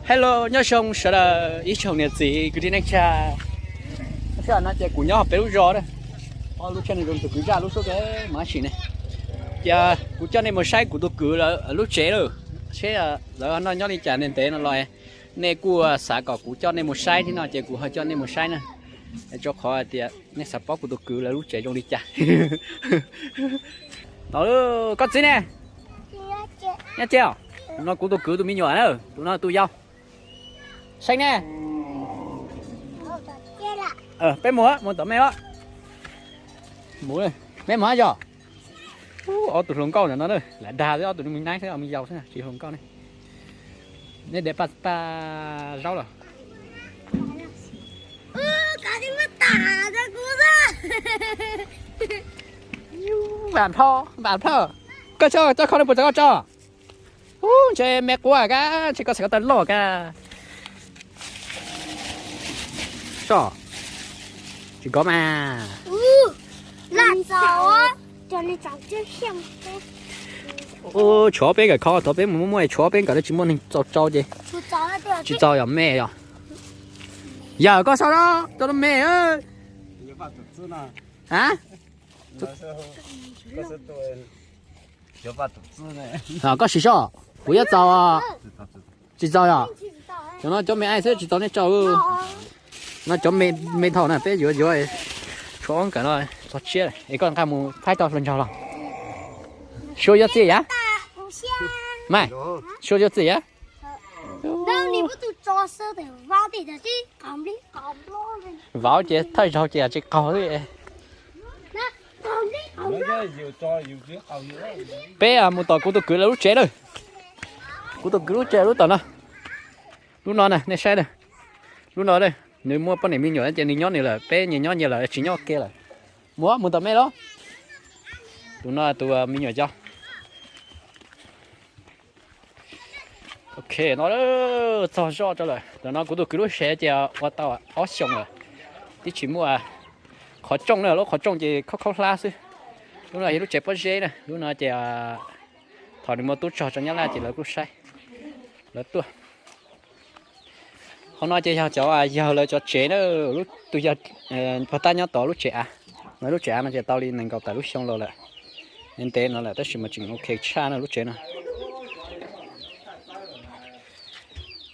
Hello, nyob zoo sawv daws ib tsoom niam txiv kwv tij neej tsa. Sij hawm no ces kuv nyob hauv peb lub zos na. Lub tsheb no zoo tus kwv zaj lub suab kev mas sim ne. Ces kuv coj nej mus saib kuv tus kwv lawv lub tsev lawm, seb lawv noj nyob li cas ntev ntev no los. Nej kuj xav kom kuv coj nej mus saib thiab no ces kuv ho coj nej mus saib na. Rau qhov hais tias nej xav paub kuv tus kwv lawv lub tsev zoo li cas. Koj txiv ne? Nyob tsev os. Tus no kuv tus kwv tus me nyuam na, tus no tus yau. Saib ne. Peb mus, mus tom me os. Mus, peb mus yog. Ob tug hluas nkauj ntawm no lam dag xwb, ob tug me naib xwb, me yau xwb tsis hluas nkauj ne. Nej de paj zaub los? Vam plho, vam plho. Koj tso, coj kho nej puas tso koj tso. Ub, ntshe me quav kab, ntshe koj xav koj tawg loj kab. Soj, tsis kov mas. Tshuav peb nkawd kho, thov peb mus muaj muaj tshuav peb nkawd tsis muaj neeg txaus tsau ces tsis txaus yog me yog. Yawm koj soj no, cov no me. A, koj siv soj, kuv yuav txaus. Tsis txaus yog? Cov no cov me aim xwb tsis txaus nej tso. No cov me thaum na peb yuav yuav tshuav nkawd no txog tsiab es koj nqa mus faib tau hluas nraug los. Sua yuav txiaj yam? Mas, sua yuav txiaj yam? Vauv ces thawj zaug ces tsis qaug li. Peb mus tom kuv tus kwv lawv lub tsev lawm. Kuv tus kwv lub tsev lub tom no. Lub no na nej saib na. Lub no nws muaj poj niam me nyuam ces nws nyob nws lawm, peb nyias nyob nyias lawm tsis nyob ua ke lawm. Mus, mus tom me los. Tus no tus me nyuam yau. Ok, no txog zoj rau lawm. Tam no kuv tus kwv lub tsev ces ua tau ob xyoos lawm, twb tsis muaj qhov rooj na, lub qhov rooj ces khaub khaub hlab xwb. Lub no yog lub tsev pob zeb na, lub no ces thaum nws muaj tub rog tso nyob laj ces lawv kuj saib, lawv tuaj. Qhov no ces yog cov yawg lawv cov tsev na, lub tus yawg pog tab nyob tod lub tsev av. Lub tsev av no ces tau li nees nkaum tawm lub xyoo los lawm, ntev no lawm tab sis mas tseem ok tshaj na lub tsev no.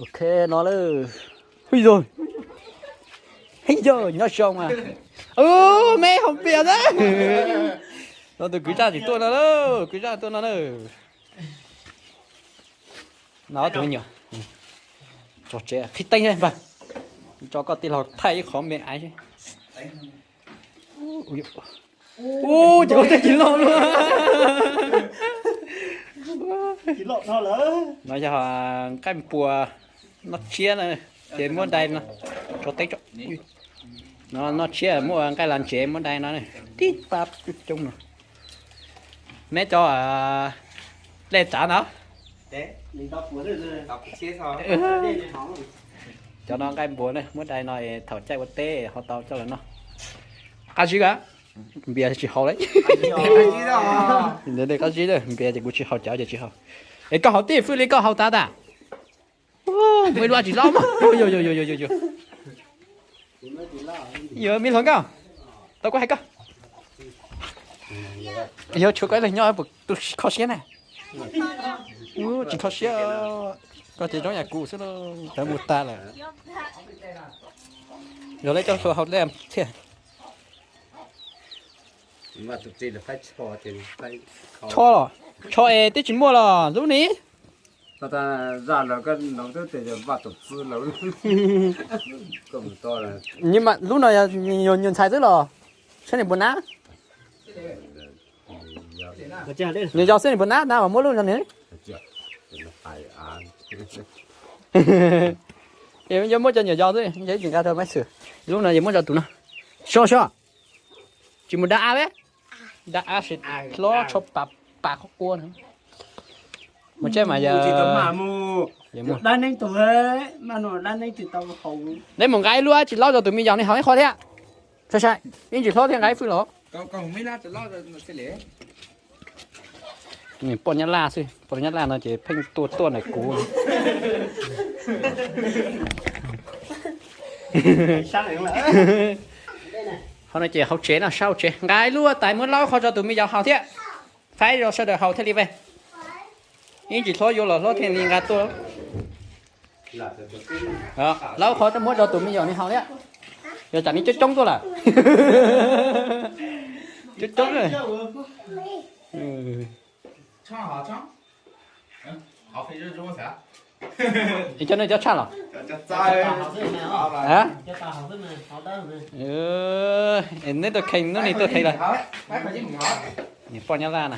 Ok, no lawm. Ui yog, nyob zoo mas. Me hauv pias na. No tus kwv zaj tsis tuaj no lawm, kwv zaj tuaj no na. No tus me nyuam tso tsev qhib teeb npawg, tso koj tij laug thaij ib qho me aiv. Ub, ces ua tej tsis loj luaj. No yog nqaij npua noj tsiab na, ces muab dai no tso teb tso. No noj tsiab muaj nqaij las ntsev muab dai no tib pab coob coob no. Neb cov dej tsav no. Cov no nqaij npua na, muab dai no thaum caij ua teb ho tau coj los noj. Qab zib a, npias tsis haus li. Qab zib npias ces kuv tsis haus, cov ces tsis haus. Es koj haus tib fwj li koj haus tas tas. Muaj ib lub tsis loj mas. Yog me hluas nkauj, tau kuv hais koj, yog tshuav koj ib leeg nyob puas tu kho siab na? Tsis kho siab, koj ces zoo yam kuv xwb lauj, lawv mus tas lawm. Yog lawv coj hlua haus thiab. Tsho los, tsho es twb tsis muaj los lub ni. Lub no yog nyuam ntxhais xwb los, saib nws puas nab. Nyuam yaus xwb nws puas nab, nab mas muab lub no nws. Yog muab cov nyuam yaus xwb, yog ib tsis nqa rau maiv xwm. Lub no yog muab rau tus no. Soj soj, tsis mus da av, da av sis hlob tsho pas pas qhov qua no. Mus tsev mas yog. Neb mus nqa ib lub tsis laub rau tus me nyuam no haus ib qho thiab. Sai sai, ib tsis hlob thiab nqa ib fwj los. Poj Nyab Laj xwb, poj Nyab Laj no ces pheej tuaj tuaj ntawm kuv. Qhov no ces hauv tsev no, sab hauv tsev. Nqa ib lub tais muab laub qhov rau tus me nyuam haus thiab. Faib rau sawv daws haus thiaj li ve. Ib ntsis hlob yuav los hlob thiaj li nqa tuaj. Laub qhov muab rau tus me nyuam ni haus thiab. Yog tsam nws coob coob tuaj lawm. Coob coob. Cov nej cov tshaj los? Neb tuaj kheej, hnub no tuaj kheej lawm. Poj Nyab Laj na.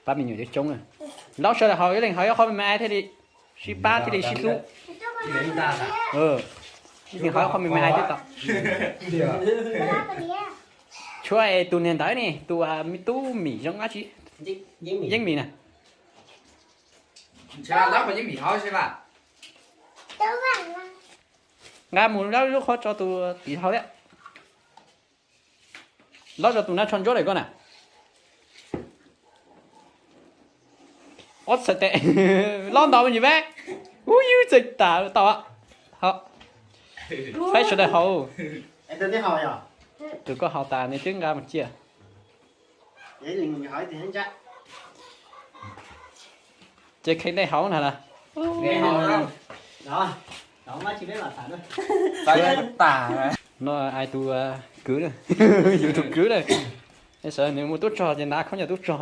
Pab me nyuam coob coob na. Laub sawv daws haus, ib leeg haus ib qho me me ai thiaj li sib pab thiaj li sib hlub. Ib leeg haus ib qho me me ai thiaj tau. Tshuav es tus niag ntawd ne, tus me tub Mim zoo dab tsi? Yeeb Mim na. Nqa mus laub lub qhov tso tus tim haus thiab. Laub rau tus nab tsho ntsuab lawm koj na. Ob txhais tes. Lob ntau me ntsis me. Ub, yus txawm tas tau. Faib sawv daws haus. Tus koj haus tas nws twb nqa mus cia. Ces kheej dej haus na las. No ai tus kwv na, yus tus kwv na. Sawv nws mus tub rog ces nrad khaub ncaws tub rog.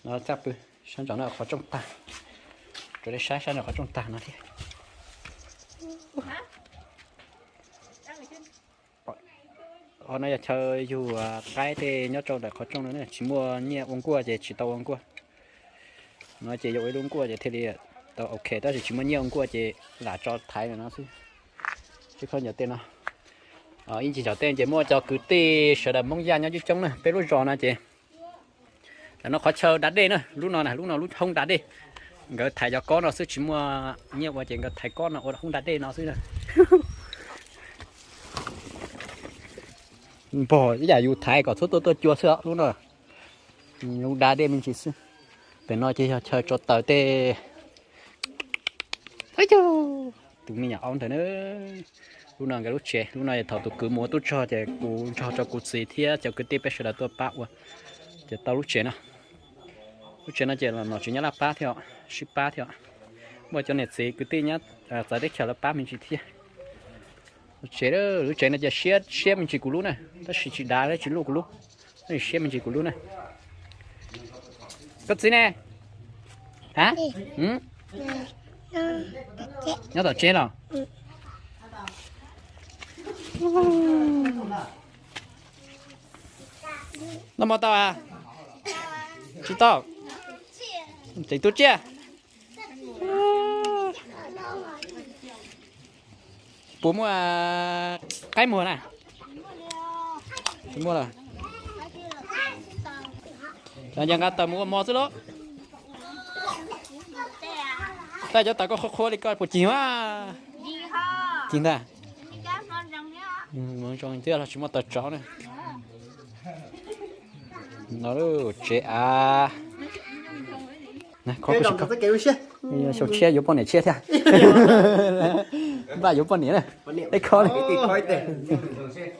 No txaj pw, sab nraum no qhov rooj tag. Rau nej saib sab nraum qhov rooj tag no thiab. Qhov no yog chaw yug qaib tej nyob rau ntawm qhov rooj no, tsis muaj nyiaj ua nkuaj ces tsis tau ua nkuaj. No ces yuav ua ib lub nkuaj ces thiaj li tau ok, tab sis tsis muaj nyiaj ua nkuaj ces lam tso thaiv no xwb. Tib khaub ncaws tej no. Ib ncig nraum tej ces muaj cov kwv tij sawv daws Hmoob Yaj nyob coob coob na, peb lub zos no ces lam no qhov chaw da dej na, lub no na, lub no lub hoob da dej. Nkawd thaiv cov kob no xwb, tsis muaj nyiaj ua ces nkawd thaiv kob no ua hoob da dej no xwb na. Npog ib yam yus thaiv kom txhua tuaj tuaj cua xwb os, lub no yus da dej me ntsis xwb. Pem no ces yog chaw tso taws tej. Tus me nyuam aub ntawd na. Lub no nkawd lub tsev, lub no yog thaum tus kwv mus ua tub rog ces kuv nrog rau kuv txiv thiab cov kwv tij peb sawv daws tuaj pab ua, ces tau lub tsev no. Lub tsev no ces los nom tswv Nyab Laj pab thiab, sib pab thiab. Muaj cov niam txiv kwv tij nyob txawv teb chaws lawv pab me ntsis thiab. Lub tsev, lub tsev no ces siab siab me ntsis kuv lub na, tab sis tsis dav thiab tsis luj kuv lub, tab sis siab me ntsis kuv lub na. Koj txiv ne? Ha? Nyob tom tsev los? Noj mov tau a? Tsis tau. Tseem tu tsiaj. Puas muaj qaib muag na? Tsis muaj lawm. Los yog nqa taws mus ua mov xwb lauj. Tab cov taws koj qhuav qhuav li koj puas cig mas? Cig ntag. Zoo thiab los tsis muaj taws tsov na. No tsev av. Xyaum tshiab yuav poj niam tshiab thiab. Npaj yuav poj niam na. Ib khob,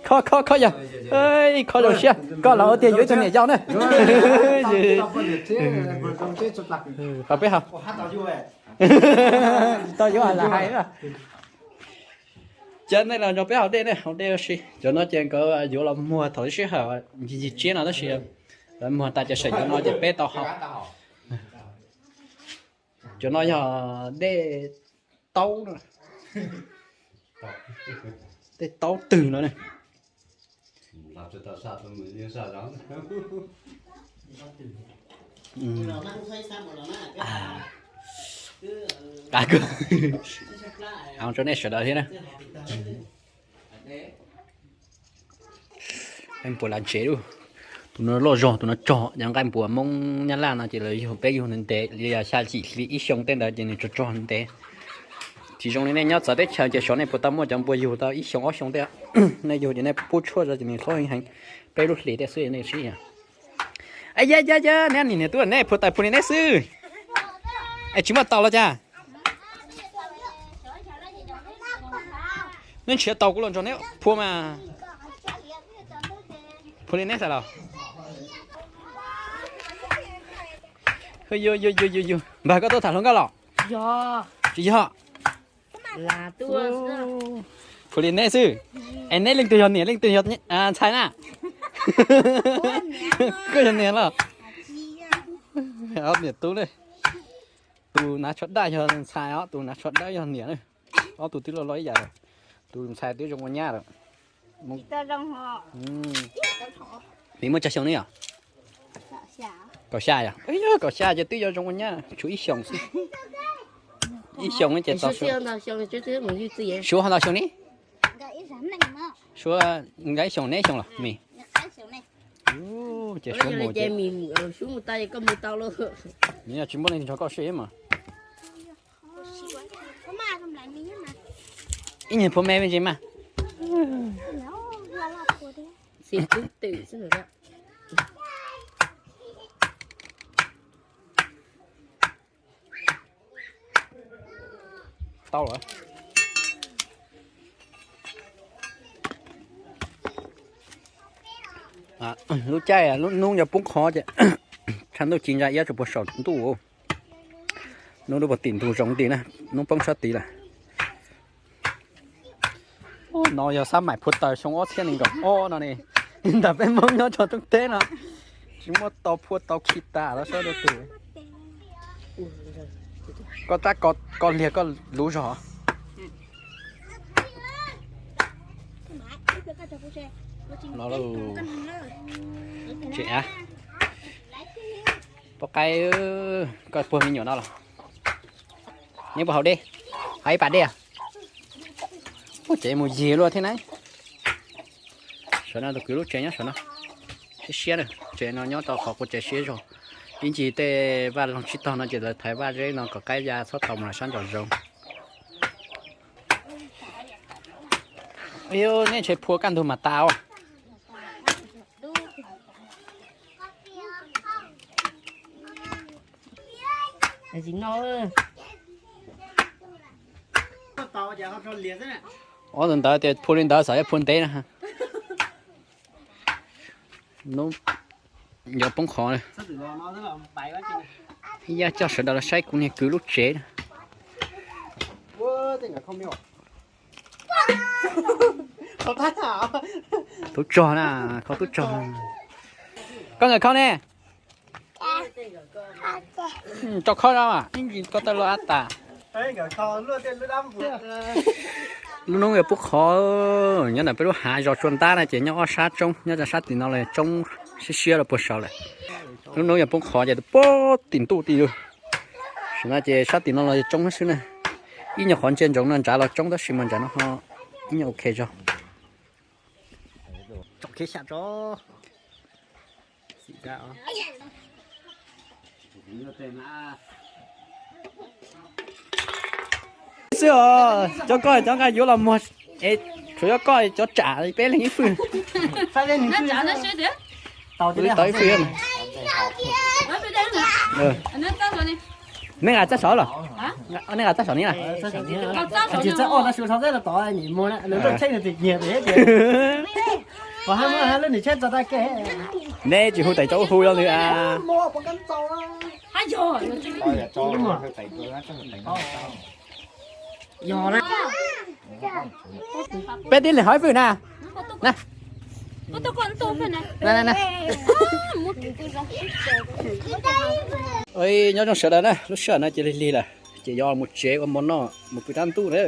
khob khob yog. Ib khob zoo siab koj los tias yuav ib tug niam yau na. Pab peb ho. Tau yuav lam hais na. Cov nej los nrog peb haus dej ne, haus dej ua si. Cov no ces nkawd yuav los muag thaum sij hawm ncig ncig tsiab no tab sis lawv muag tas ces sawv cov no ces peb tau haus. Cov no yog dej taub no. Dej taub twg no ne. Rau nej sawv daws thiab na. Nqaij npuas lav ntsev lub. Tus no loj zog, tus no tsog, yog nqaij npuas Hmoob Nyab Laj no ces lawv yug peb yug ntev ntev li xya yim hli ib xyoo tej ntawd ces nws tsog tsog ntev. Tsis zoo li nej nyob txawv teb chaws ces xyov nej puas tau muaj cov npua yug tau ib xyoo ob xyoo tej. Nej yug ces nej pub tshuaj rau ces nws hlob heev heev, peb lub hlis tej xwb nej sib. Yaj yaj yaj, neb nim niam tub, nej phua taws phua li neb xwb. Es tsis muaj taus los cas? Neb nrhiav taus kuv los nrog neb phua mas. Phua li neb xav los? Yus yus yus yus yus, npawg koj tuaj tham hluas nkauj los? Tsis yog. Phua li neb xwb. Es neb leej twg yog niam leej twg yog ntxhais na? Koj yog niam los? Ob niam tub ne. Tus hnav tsho daj yog ntxhais os, tus hnav tsho dawb yog niam na. Ob tug twb loj loj ib yam lawm. Tus ntxhais twb zoo ua nyab lawm. Vim muaj tsawg xyoo ne yom? Kaum xya yom? Kaum xya ces twb yuav zoo ua nyab, tshuav ib xyoos xwb. Ib xyoos ces tau. Suav ho ntau xyoo ne? Suav nkawd ib xyoos neb ib xyoos los me? Ces Suav mus ces nws yog tsis muaj leej twg nrog koj sib mas. Ib nyuag phua me me ntsis mas. Tau lawm. Lub caij lub hnub yuav poob qho ces tshav ntuj ci ntsa iab tsuas puag saum ntuj. Hnub lub puag tim ntug zoov nti na, hnub poob sab tid lawm. No yog xab maim phua taws xyoo ob txhiab nees nkaum ob no ne. Ntawm peb Hmoob nyob tso roob teb no tsis muaj tau phua tau khi tas los sab rau tus. Koj tab ko liag koj luv zog. No, tsev av. Poj qaib, koj puag me nyuam no los? Neb puas haus dej? Haus ib pas dej. Ua tsev mus yig luaj thiab na. Saum no tus kwv lub tsev nyob saum no. Siab siab na, tsev no nyob rau qhov quav tsev siab zog. Ib ncig tej vaj loog tsib taug no ces lawv thaiv vaj zeb no kom qaib ya txhob tau mus sab nraum zoov. Nej ntshe phua kaj ntug mas tas os. Ua ntawd tias phua li ntawd xav phua ntev na. Yuav poob qho. Yaj coj sawv daws los saib kuv niag kwv lub tsev. Tub rog na, kho tub rog. Koj nkawd kho ne? Tso kho no, ib ntsis koj tawg los ab tas. Lub hnub yuav poob qho, nyob ntawm peb lub hav zos Tsua Ntab na ces nyob ob sab roob, nyob rau sab tim no los tsoob siab siab rau puag saud lawm. Lub hnub yuav poob qho ces puag tim ntuj tim lug. Tam sim no ces sab tim no los tsoob xwb na. Ib nyuag qhov ntsia ntsoov no nrad los tsoob tab sis mas nrad no ho ib nyuag ok zog. Xwb os, cov koj cov nqa yuav los muag, tshuav cov koj cov tsam peb leeg ib fwj. Tau ib fwj. Neb nqa txaj saud los? Neb nqa txaj saud ni na? Neb tsis hu tais rau hu li. Peb tib leeg hov ib fwj na. Nyob zoo sawv daws na, lub sij hawm no ces lig lig lawm ces yuav mus tsev ua mov noj mus pw rab ntuj na.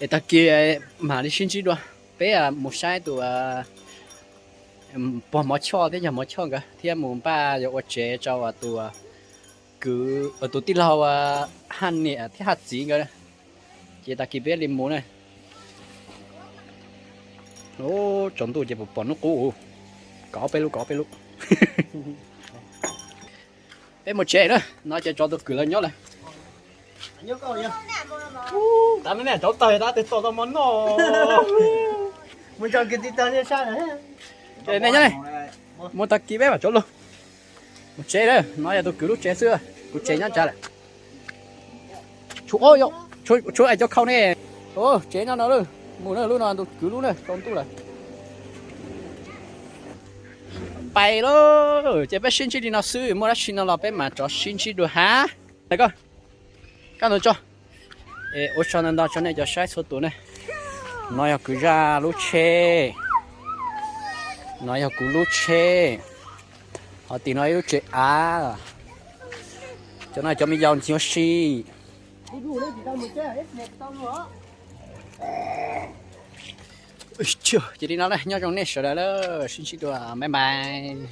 Es tag kis mam li sib ntsib dua, peb mus saib tus pog Mov Choj thiab yawg Mov Choj nkawd thiab mus npaj yuav ua tsev rau tus kwv, tus tij laug Haj niam thiab Haj txiv nkawd. Ces tag kis peb li mus na. Tsaus ntuj ces pom pom hnub qub, kov peb lub kov peb lub. Peb mus tsev na, no ces tso tus kwv lawv nyob lawm. Tab nej cov tawg tab twg tau tau mov noj. Mus tso kiag tib tag nej sab. Ces nej nyob ne, mus tag kis peb mam cov lug. Mus tsev lawm, no yog tus kwv lub tsev xwb, kuv tsev nyob tsam lawm. Tshuav es cov khau ne. Tsev nyob no lawm, mus lub no tus kwv lub na, tsaus ntuj lawm. Pais lauj, ces peb sib ntsib li no xwb, muaj dab tsi no los peb mam rov sib ntsib dua hav. Koj, koj ntawd tso. Es ua tsaug ntau ntau tso nej cov saib txhua tus ne. No yog kuv zaj lub tsheb. No yog kuv lub tsheb. Ho tim no ib lub tsev av. Cov no cov me yau ntxim ua si. Ces li no na, nyob zoo nej sawv daws lawm, sib ntsib dua, bye bye.